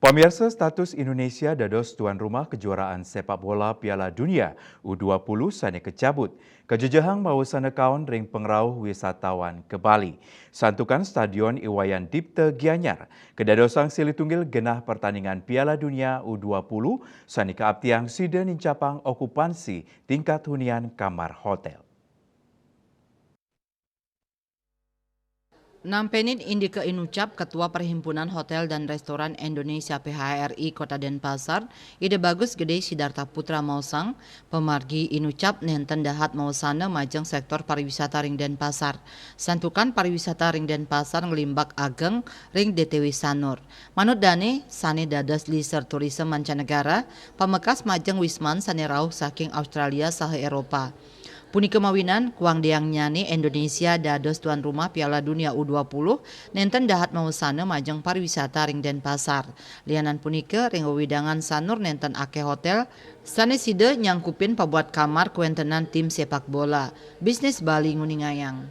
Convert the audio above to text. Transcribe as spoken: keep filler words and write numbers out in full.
Pamirsa, status Indonesia dados tuan rumah kejuaraan sepak bola Piala Dunia U dua puluh sane kecabut. Kajejehang mawasana kaon ring pangrauh wisatawan ka Bali. Santukan Stadion Iwayan Dipta Gianyar kadadosang silih tunggil genah pertandingan Piala Dunia U dua puluh sane kaaptiang sida nincapang okupansi tingkat hunian kamar hotel. Nampenin indike inucap Ketua Perhimpunan Hotel dan Restoran Indonesia P H R I Kota Denpasar, Ida Bagus Gede Sidarta Putra maosang, pamargi inucap nenten dahat mawasana majeng sektor pariwisata ring Denpasar. Santukan pariwisata ring Denpasar nglimbak ageng ring D T W Sanur. Manut dane, sane dados leisure tourism mancanegara, pamekas majeng wisman sane rauh saking Australia saha Eropa. Punika mawinan, kuang diangnyane Indonesia dados tuan rumah Piala Dunia U dua puluh nenten dahat mawasana majeng pariwisata ring Denpasar. Lianan punika, ring wewidangan Sanur nenten akeh hotel sane sida nyangkupin pabuat kamar kawentenan tim sepak bola. Bisnis Bali nguningayang.